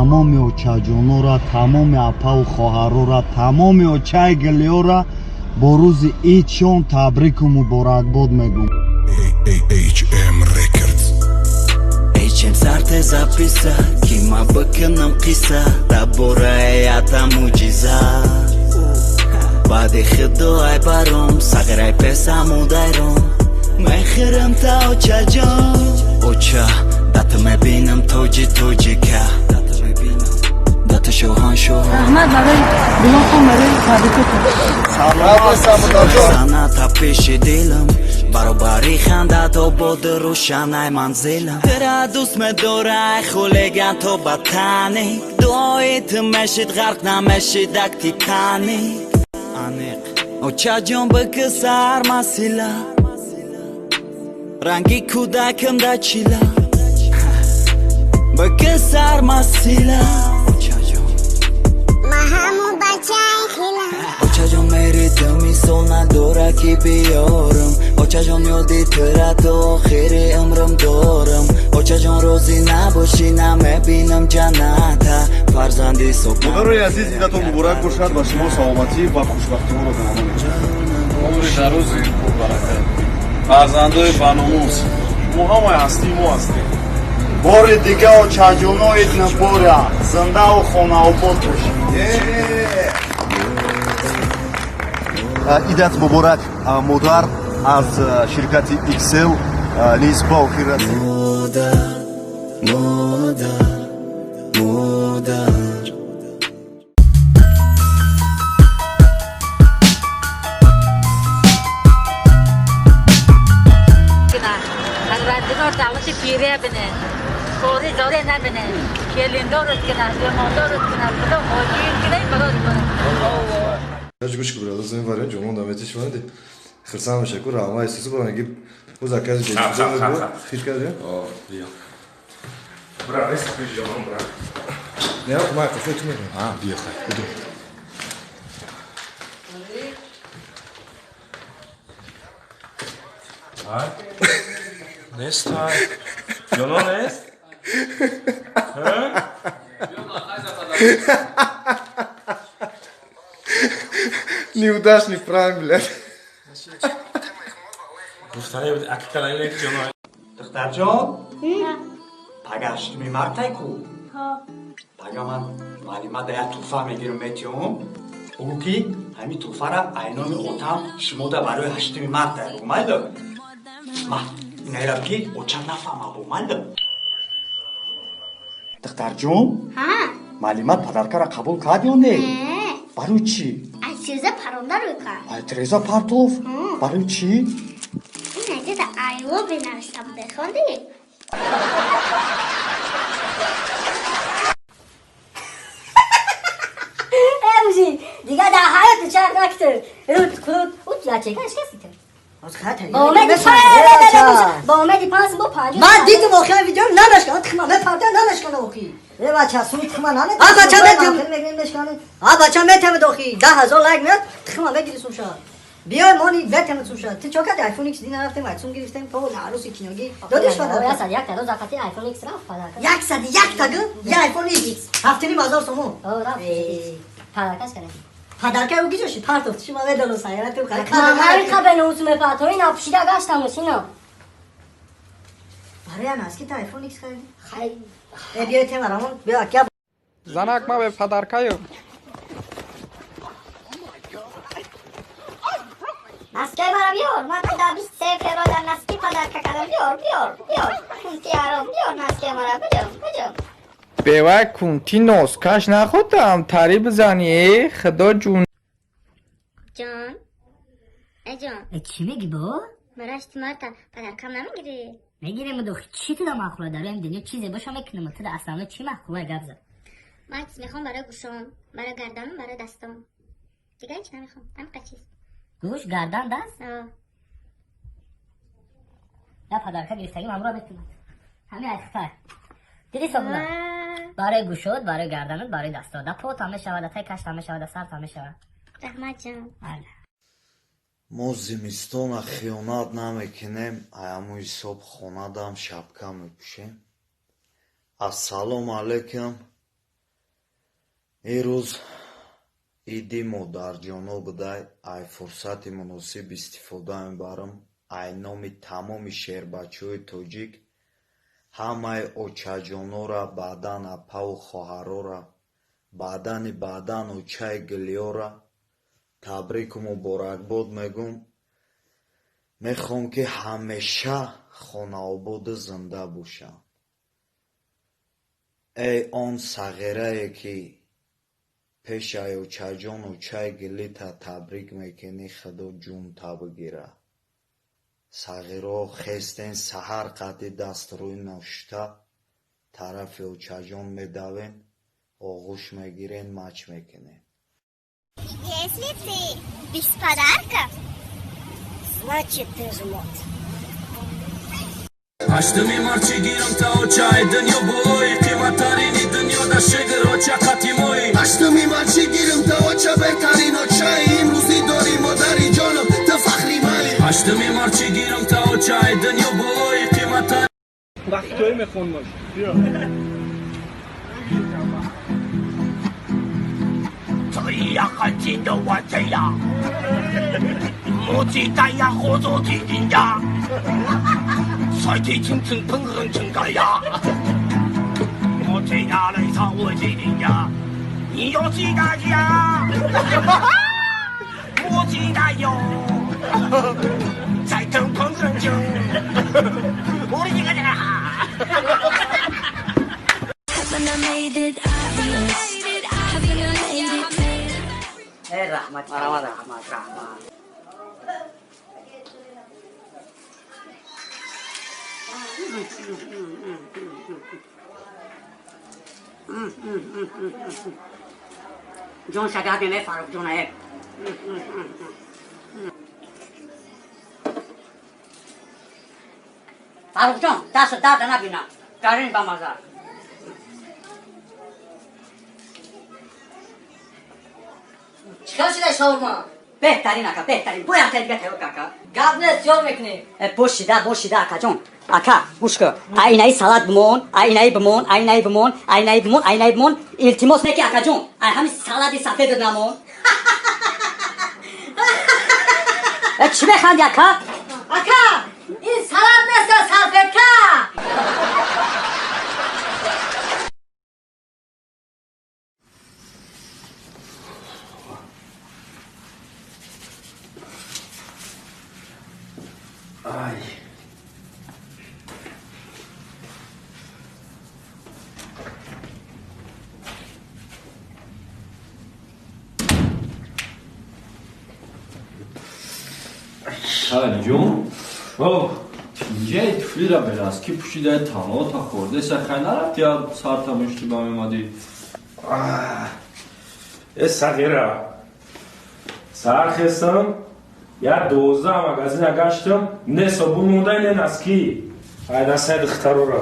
Тамоми очаҷонора, тамоми апаву хоҳарора, тамоми очаи гилиёра бо рӯзи идшон табрику муборакбод мегӯм. HM Records. HM сарте записа, ки ма бикунам қисса дар бораи ата мӯъҷиза. Баъди худо ай баром сағирай песаму дайром мехӯрам та, очаҷон. Оча, дата мебинам, тоҷи тоҷика, дата шоҳан шоҳ. Раҳмат барои билоқам, барои табрикотон. Саната пеши дилам баробари ханда то боду рӯшанай манзилам. Тира дӯст медорай хулиган то ба таник, дуои ту мешид, ғарқ намешид ак Титаник. Аниқ, очаҷон, бики сар масила, ранги кӯдакам да чила, бики сар масила, очаҷон. Ма ҳамун бачаи хила. Очаҷон, мери ту мисол надора, ки биёрам. Очаҷон, ёди тура то охири умрам дорам. Очаҷон, розӣ набошӣ, намебинам ҷанната, фарзанди соб. Модарои азиз, идатон муборак бошад ва шумо саломатӣ ва хушбахтиҳоро таманно мекунам. Умри дарози пурбаракат, фарзандои баномус, шумо ҳамаи ҳастии мо ҳастем. Бори дига, очаҷоно, ид муборак, зиндаву хонаобод бошед. Идат муборак, модар, аз ширкати XL низ ба охир расид. Модар, модар, модар. Парвардигор давлати пирия бине, хори зоре набине, келиндорот кина, бемондорот кина, худо хоҷир кина, барори кунад. Гӯш ки, брат, ин вариант ҷонон дамети шванди. Хирсам меша ку рама исусу баран ги бо закази Хап, хап, хап, хап. Хит кардем? О, биё. Брат, нест пеш ҷонон, брат. Не, ма қафо ту мекунам. А, биё, хай. Буду. Ай. Нест, ай. Ҷонон нест? Ҳа? Неудачный пранк, блядь. Гуфтане буд, аки калани ки ҷонон. Духтарҷон, пага 8-уми мартай ку. Пага ман муаллима да як тӯҳфа мегирам, метиём. Бугӯ, ки ҳамин тӯҳфара айноми отам шумода барои 8-уми мартай. Бугӯ, майло? Ма инайра ки оча нафаҳма, бу, майло? Духтарҷон, муаллима подаркара қабул кард ё не? Барои чӣ? Аз тиреза паронда рӯй кард. Ай тиреза партов? Барои чӣ? Ин аҷада айло бинависта буде, хонди? Эмжи, дига дар ҳаёти чарх накутр. Рут крут, ут ячека шикастите. Ба умеди ба умеди панҷ бо панҷ. Ман дидим охири видео, намешкана тихма мепарда, намешкана охи. Э бача, суми тихма наме. А бача метем. Мешкане. А бача метемед охи. 10,000 лайк меяд, тихма мегири сумша. Биёй мони ветемед сумша. Ту чо кардӣ, iPhone X дина рафтем, iPhone гирифтем, то арӯси киногӣ. Додиш фада. 101 та рӯз ақати iPhone X рафт подарка. 101 та гу, я iPhone X. 7,5 ҳазор сомон. О, рафт. Подаркаш кардем. Подарка ӯ гиҷо шид, партофт. Шума медонам, сайра ту Ман ҳамин қабл нусу мепартои напӯшида гаштам сино. Барои ан аст ки ту iPhone X харидӣ? Хай. Э, биёй тема рамон, биё акя. Занак, ма бе подаркаю. Носкаи маро биёр, ман дар 23 феврал дар носки подарка кардам. Биёр, биёр, биёр. Кунти ҳаром, биёр носкаи маро, биҷум, биҷум. Бевай кунти носкаш нахотам тари бизани, э худо ҷун. Ҷон, э ҷон. Э, чӣ мегӣ бо? Маро 8 марта подаркам намегирӣ? Мегирем, дохи, чӣ туда маъқула дар ин дунё, чизе боша мекунам. Туда аслан чӣ маъқула, гап зад. Ман чиз мехоҳам барои гӯшом, барои гарданам, барои дастом. Дигар ҳеч намехоҳам, ҳамин чиз. Гӯш, гардан, даст? О. Я подарка гирифтагим ҳамро метунад. Ҳамин айхтар. Диди собуна? Барои гӯшот, барои гарданат, барои дастот. Да потам мешавад, да тай каштам мешавад, да сартам мешавад. Раҳмат, ҷон. Бале. Мо зимистона хиёнат намекунем, аяму ҳисоб хонадам шапка мепӯшем. Ассалому алайкум. Ирӯз иди модарҷоно будай, ай фурсати муносиб истифода мебарам, ай номи тамоми шербачаҳои тоҷик ҳамаи очаҷонора, баъдан апаву хоҳарора, баъдани баъдан очаи гулиёра табрику муборакбод мегӯм. Мехоҳам, ки ҳамеша хонаободу зинда бошанд. Эй он сағирае, ки пешаи очаҷон очаи гулита табрик мекунӣ, худо ҷунта бигира. Сағирҳо хестен, саҳар қатъи дастрӯй ношта тарафи очаҷон медавен, оғӯш мегирен, мач мекунен. Если ты без подарка, значит, ты жмот. Ҳаштуми март чӣ гирам та очаи дунё, болои қиматтарини дунё да шигр оча қатимои. Ҳаштуми март чӣ гирам та оча, беҳтарин очаи, имрӯзӣ дорӣ модари ҷоном, ту фахри май. Ҳаштуми март чӣ гирам та очаи дунё, болои қиматтар Вақтое мехонмаш. 这呀很近的我这呀，母鸡蛋呀，合作基金呀，帅气青春喷横情感呀，我这呀来唱我基金呀，你有几大家？我鸡蛋哟，在等喷横情，我的一个呀。 Haven't I made it obvious? Haven't I made it clear? Э, раҳмат, раҳмат, раҳмат, раҳмат. Ҷон шагар беме, Фаруқ ҷон э. Фаруқ ҷон, даст дарда набина. Гарин ба маза. Чикар шуда шаурма? Беҳтарин ака, беҳтарин. Бо якта дига тайёр ака. Гап нест, ёр мекунӣ. Бошида, бошида акаҷон. Ака, гӯш кун. Айнаи салат бимон, айнаи бимон, айнаи бимон, айнаи бимон, айнаи бимон. Илтимос неки акаҷон. Ай ҳами салати сафедат намон. Чӣ механди ака? Ака, ин салат нест, салфетка. Ай. Алиҷон, инҷа туфлира бераз, ки пӯшида танҳо та хӯрде сахай нарафти, я сарта мушти ба мемадӣ. Э сағира, саҳар хестам, як 12 магазина гаштам, не собун монда, не носки. Ай дастаи духтарора.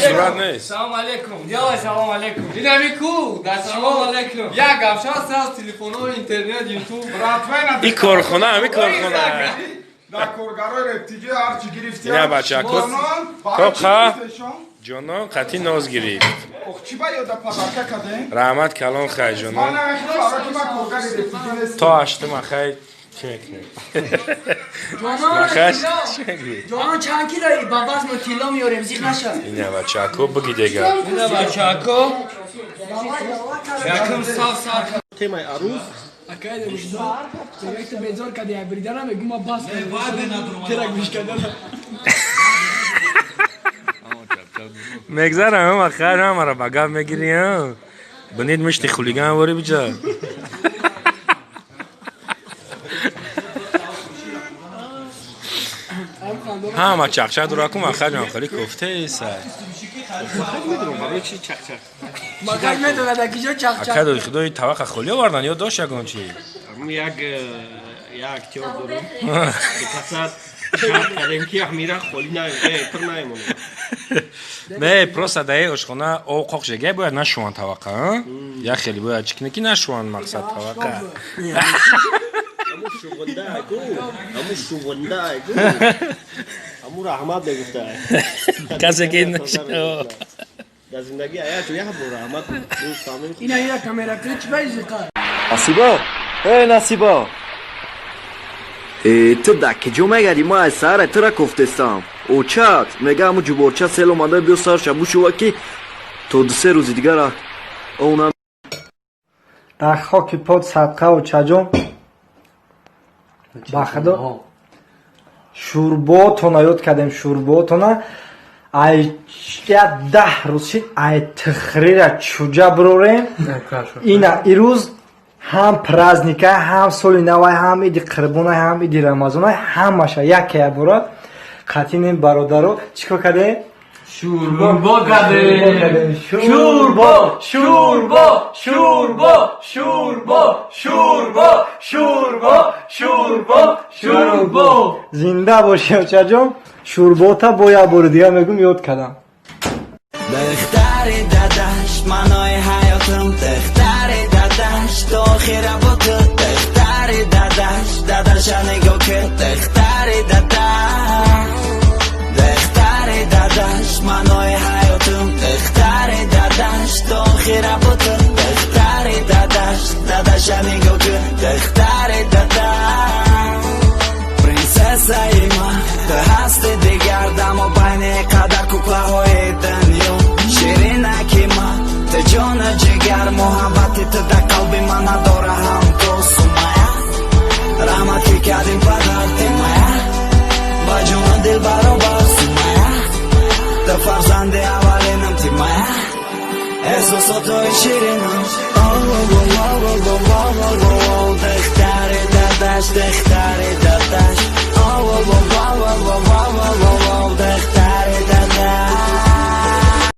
Сурат нест. Салом алейкум. Делай салом алейкум. Инами ку, да салом алейкум. Я гапша сразу телефоно, интернет, ютуб. И корхона, ами корхона. Дар коргарои рептиҷи ҳарчи гирифти. Ина бачако. Коха. Ҷонон қатъи ноз гирифт. Ох, чӣ ба ёда подарка кардем? Раҳмат калон хай Ман ҷонон. намехоҳам, ки ман коргари рептиҷи нестам. То ҳаштума хай чӣ мекунем? Ҷонон, Махаш тилло. чӣ мекунӣ? Ҷонон, чанд кило ба вазну тилло меорем, зиқ наша. Ина бачако буги дега. Ина бачако. Якум сав сар. Темаи арӯз. Акай доришдо, якта безор кади, як бридана мегу ма бас. Терак бишкадана. Мегзарам, ама хайр, ҳамаро ба гап мегирӣ, а? Бинед мушти хулиган вори биҷа. Ҳама чақчақ дура кун, махаҷ хеле кофтаеса. Медонам барои чи чақчақ. Макак медонад, акиҷо чақчақ. Ака доди худои тавақа холӣ овардан ё дошт ягон чи? Як як актёр дорем. Дукасат шарт кардем, ки ҳамира холӣ на пур наемонем. Не, просто даи ошхона об қоқ жега бояд нашуванд тавақа, а? Як хеле бояд чӣ кунӣ, ки нашуванд мақсад тавақа. Ҳамун шуғунда ку, ҳамун шуғунда ку, ҳамун раҳмат мегуфта. Касе ки дар зиндагӣ ая ҷо як бор раҳмат. Ина ина камера кӣ чӣ байзиқа. Насиба, эй Насиба, э, ту дар киҷо мегади? Ма аз саҳара тура кофтестам. Очат мега, ҳаму ҷуборча сел омада, биё сарша бушува, ки то 2-се рӯзи дигара она. Дар хоки пот садқа, очаҷон, ба худо, шӯрботона ёд кардем, шӯрботона. Ай як 10 рӯз шид, ай тихрира чуҷа бирорем. Ина ирӯз ҳам праздника, ҳам соли навай, ҳам иди қирбонай, ҳам иди рамазонай, ҳамаша якая бора қатинем. Бародаро, чӣ кор кардем? Шӯрбо кардем. Шӯрбо, шӯрбо, шӯрбо, шӯрбо, шӯрбо, шӯрбо, шӯрбо, шӯрбо. Зинда бошӣ, очаҷон. Шӯрбота бо як бори дига мегум, ёд кардам. Духтари дадаш, маънои ҳаётам, духтари дадаш, то охира бо ту, духтари дадаш, дадаша нигоҳ кӣ, духтари дадаш, духтари дадаш, маънои ҳаётам, духтари дадаш, то охира бо ту, духтари дадаш, дадаша нигоҳ кӣ, духтари дадаш, принсессаи ман, ту ҳасти дигар дамо байни қадар куклаҳои дунё, ширинаки ман, ту ҷону ҷигар, муҳаббати ту дар қалби ман надора ҳамто. Сумая, раҳмат, ки кардим падар, ты моя, ба ҷону дил баробар. Сумая, ту фарзанди аввалинам, ты моя, эҳсосотҳои ширинам.